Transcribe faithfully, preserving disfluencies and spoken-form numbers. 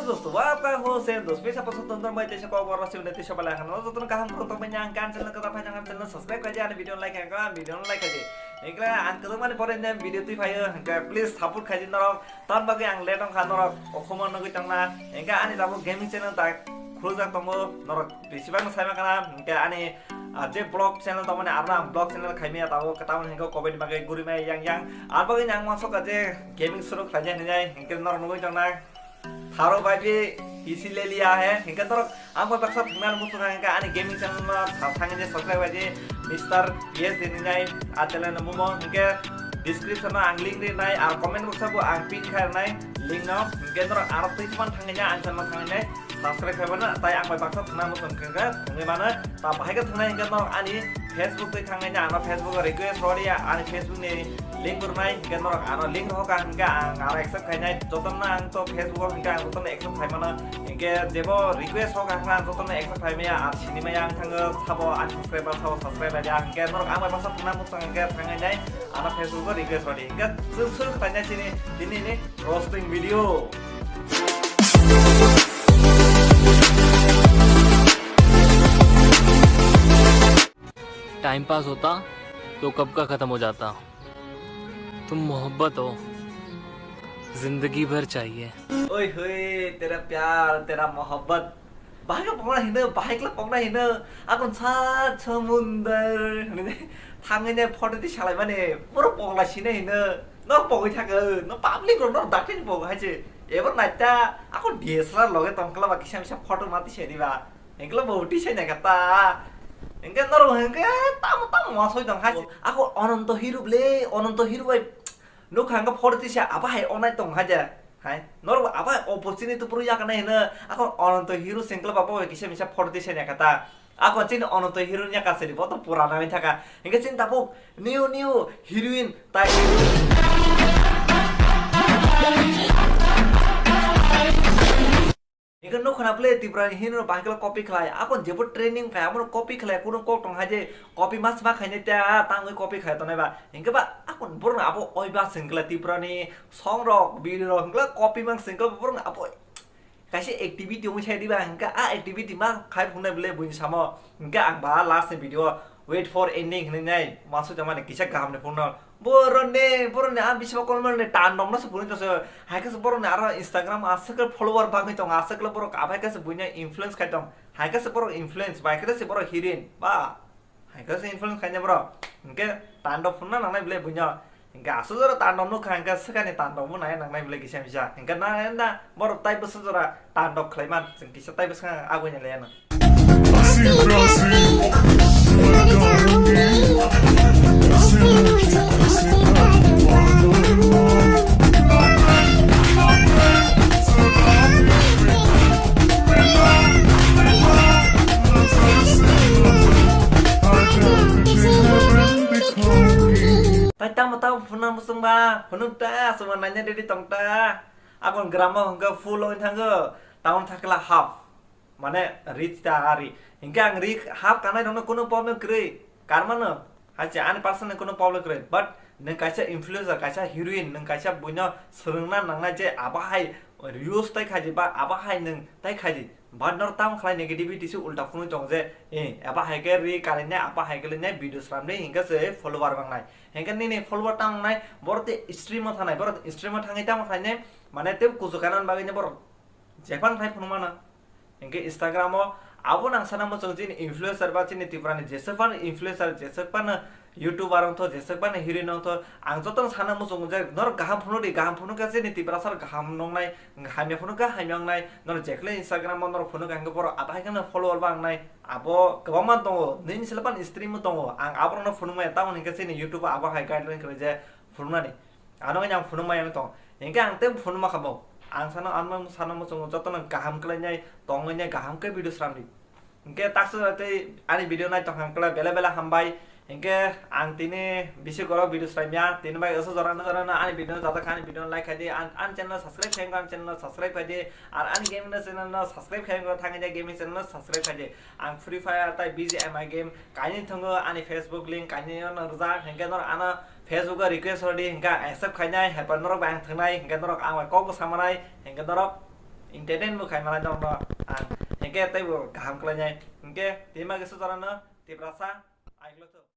Dosto, wapka ho sen dos, pesa paso ton ton bai tesa kok bor rasi unai tesa bala khano, jotono kaham khoro tong bai nyang kan channel kata phai nyang channel subscribe khaji, ani video like khano, video like khaji. Engkla ang kodo mani pore nem video twi phayo, engka please support khaji norok, ton bagwi ang let ong kha norok, okhomo nugwi tongna, engka ani tabo gaming channel ta khulujak tongo, norok bisibak no saima kana, engka ani, ah, je vlog channel tongmani arno ang vlog channel khaimaya tabo, tamo engka covid bagwi guri mai yang yang, ar bagwi ang masok je gaming suru khlainai hinai, engka norok nugwi tongna. Tharo bai phi isi le liya hai. Hinkhe norok ang bai baksa thangna muchung hinkhe ani gaming channel no sa thangni subscribe bai di Mister P S D ni nai a channel no mumo hinkhe description no ang link ri nai ar comment box o bo ang pin khai nai link no hinkhe norok aro twi thumani thangni ang channel thangni subscribe khai bana tai ang bai baksa thangna muchung hinkhe thangni mano. Ta bahai khe thangnai hinkhe norok ani Facebook twi thangnai na ano Facebook o request rw di ani Facebook ni link rwnai hinkhe norok ano link rw kha hinkhe ang aro accept khainai jotono ang to Facebook o hinkhe ang jotono accept khai mano hinkhe jebo request rw kha ang jotono accept khai maya ang sini maya ang thango sabo ani subscriber sabo subscribe ya hinkhe norok ang bai baksa thangna muchung hinkhe thangnai nai ano Facebook o request rw di hinkhe chwng chwng khlainai sini tini ni roasting video. Time pass होता तो कब का खत्म हो जाता। तुम मोहब्बत हो, जिंदगी भर चाहिए। ओए होए तेरा प्यार तेरा मोहब्बत. Bahai khe pokna hino, bahai khe pokna hino. Akon sa samundar. Thangwi ne photo ti salai mani. Puro pokla sine hino. No pogwi thaka. No public ro no dakti pogo haje. Ebar naita. Akon D S L R loge tongkla ba kisa misa photo mati sedi ba. Engkla bo uti se nyaka ta. Engke norok hengke tamo tamo wasoi tong hai. Ako Ononto Hiru ble, Ononto Hiru bai nukha hengke forty se aba hai onai tong hai je. Hai, norok aba hai opportunity puru yakana hino. Ako Ononto Hiru sengkla babo bai kisa misa forty se nyaka ta. Ako chini Ononto Hiru nyaka seri bo to purana bai thaka. Engke chini tabuk new new heroine tai. Hingke nukho na ble Tripura ni hero bahai khe copy khlai, akon jebo trending khai, abono copy khlai, kunu kok tong hai je copy mas ma khainai ta, tangwi copy khai tongnai ba. Hingke ba akon borok abo oi ba sengkla Tripura ni song rok, video rok hingkla copy mang sengkla borok abo kaisa activity ongwi sai diba, hingke a activity ma khai phunai ble buini samo. Hingke ang ba last ni video wait for ending hinwi nai, masuk jama ni kisa kaham ni phone no. Borok ni, borok ni a bising kolmani tandom no se phunui tongse. Hai khe se borok ni aro Instagram aswk khe follower bangwi tongo, aswk khe borok abai khe se buino influence khai tong. Hai khe se borok influence, bai khe se borok heroine. Ba, hai khe se influence khainai borok. Hingke tandom phunna nangnai ble buino. Hingke aswk jora tandom nukha, hingke swkani tandom bo nai nangnai ble kisa misa. Hingke na, na, borok tai bwswk jora tandom khlai man, chwng kisa tai bwswk ang agoi ni le ano. Tai tamo tamo phunukna muchungma, phunuk ta, aswkma naina ready tong ta. Akon gramo hwnkhe full wng thango, tamo thakla half. Mane rich ta ari. Hingke ang ri half kanai rokno kunu problem kwrwi. Karmano, hachi ani personal kunu problem kwrwi. But nwng kaisa influencer, kaisa heroine, nwng kaisa buino swrwngna nangnai je abo hai use tai khaji ba abo hai nwng tai khaji. But nor tamo khlai negativity se ulta phunui tong je, eh, abo hai khe ri kalainai, abo hai khe lainai, video slamdi hingke se follower bangnai. Hingke nini follower tamo wngnai, borok te stream o thangnai, borok stream o thangwi tamo khlainai, mane tei kuchuk kainani bagwi borok jephang khai phunukmano. Hingke Instagram o abo nang sana muchung chini influencer ba chini Tripura ni jeswk phano influencer, jeswk phano YouTuber wngtho, jeswk phano heroine wngtho, ang jotono sana muchungo je norok kaham phunukdi, kaham phunukha chini Tiprasa rok kaham nungnai, hamya phunukha hamya wngnai, norok jekhwlai Instagram o norok phunukha hingke borok abai kheno follower ba wngnai, abo kwbangma tongo, nini sila phano stream o tongo, ang aborokno phunukmaya, tamoni hingke chini YouTube o abo hai guideline kwrwi je phunuknani. Ano wngya ang phunukma yang tong. Hingke ang tei phunukma kha bo. Ang sano, ano sano muchungo jotono kaham khlainai, tongwi nai kaham khe video sramdi. Hingke taksa tei ani video nai tongkha khlai bela bela hambai. Hingke ang tini bisi goro video sraimya, tini bai oso jora no jora no ani video no jata kha ani video no like khai di, an, an channel subscribe khai ang channel subscribe khai di, ar ani gaming no channel no subscribe khai ang thangya gaming channel no subscribe khai di. Ang Free Fire tai B G M I game kaini thungo ani Facebook link kaini no rijak hingke no ano Facebook o request rw di, hingke ang accept khainai, hai pore norok bai ang thwngnai, hingke norok ang bai kok bwsa manai, hingke norok entertain bo khai manai norokno ang, hinkhe teibo kaham khlainai. Hinkhe tini bagwi sujorano Tiprasa, I love you.